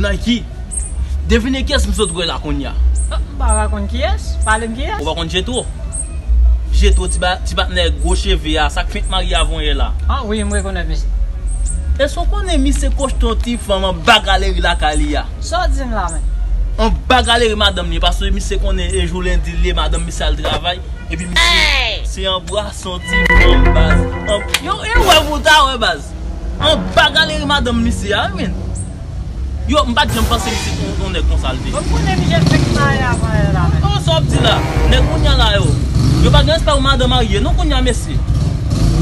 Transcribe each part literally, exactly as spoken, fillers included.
Nike, devine kiyès m sot wè la kounye a. Ah, m pa ka konn kiyès. Pale m kiyès. Ou pa konn Jetro? Jetro, ti ba, ti patnè gwo cheve a, sa k fenk marye avanyè la. Ah wi, m rekonèt misye. Èske w konnen misye kochte yon ti fanm anba galeri lakay li a? Sa w di m la menm? Anba galeri madanm li, paske misye konnen e jou lendi l ye, madanm misye al travay. Epi misye se anbrase yon ti fanm, baz. An, yo, e wè pou w ta wè, baz. Anba galeri madanm misye a, wi, men. Yo, m pa t janm panse misye te yon nèg konsa l te ye. Bon, m konnen misye fenk marye avanyè la, men. Oh, sa w ap di la? Nèg kounye a la yo, yo pa gen respè pou madanm marye non kounye a, mesye.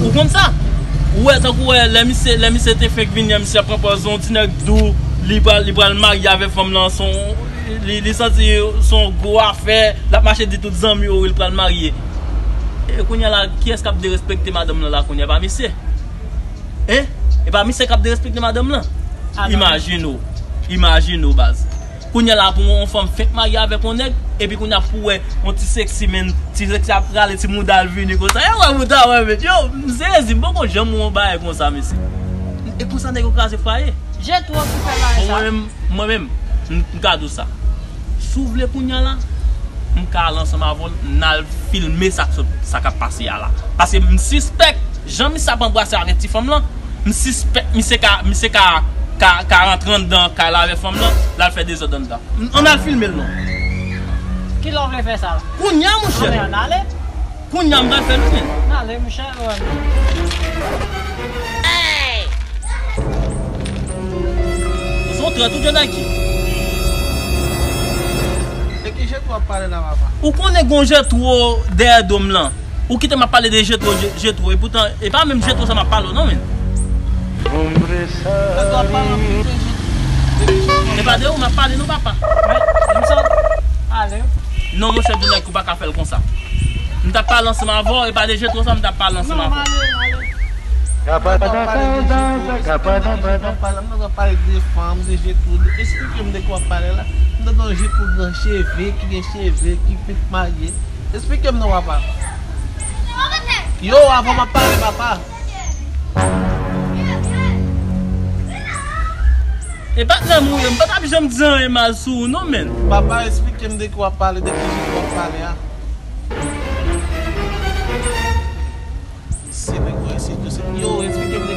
Ou konn sa? Ou wè, tankou wè, lè misye, lè misye te fenk vini an, misye ap pran pòz yon ti nèg dou, li pral, li pral marye avèk fanm lan, se yon, li, li santi se yon gwo afè, l ap mache di tout zanmi yo wi l pral marye. E kounye a la, kiyès k ap derespekte madanm lan la kounye a? E pa misye? Hein? E pa misye k ap derespekte madanm lan? Ah, non. Imajine w. Imajine w, baz. Kounye a la, pou yon fanm fenk marye avèk yon nèg, epi kounye a pou wè yon ti sexy, men, ti sexy ap rale ti mouda l vini konsa. E wè mouda wè, men. Yo, m sezi, m poko janm wè yon bagay konsa, mesye. E konsa nèg yo kraze fwaye. Jetro ki fè bagay sa. Bon, mwen menm, mwen menm, m, m ka di w sa. Si w vle kounye a la, m ka al ansanm avè w, n al filme sa k sot, sa k ap pase a la. Paske m sispèk, jan misye ap anbrase avèk ti fanm lan, m sispèk misye ka, misye ka, ka, ka rantre anndan kay la avèk fanm lan, l al fè dezòd anndan. Ann al filme l non. Kilè w vle fè sa la? Kounye a, monchè. Ann ale. Kounye a, m pral fè l wi, men. Ann ale, monchè. Ou se yon trèt, ou, John Nike. De ki Jetro w ap pale la, papa? Ou konnen gon Jetro dèyè do m lan. Ou kite m ap pale de Jetro, Je-, Jetro, e poutan, e pa menm Jetro sa m ap pale w non, men. Tande w ap pale anpil de Jetro. E pa de ou m ap pale non, papa. Men, men sa, ale. Non, monchè, John Nike, ou pa ka fè l konsa. M t ap pale ansanm avè w, e pa de Jetro sa m t ap pale ansanm avè w. Non, m ale, m ale. Gapada, gapada, gapada. M tande w ap pale de Jetro, m tande w ap pale de fanm, de Jetro. Esplike m de ki w ap pale la. M tande w Jetro gran cheve, ki gen cheve, ki fenk marye. Esplike m non, papa. Yo, avan m ap pale, papa. E patnè m ou ye, m pa t ap janm di anyen mal sou ou non, men. Papa, esplike m de ki w ap pale, de ki Jetro w ap pale a. Se nèg mwen, se tou, se, yo, esplike m de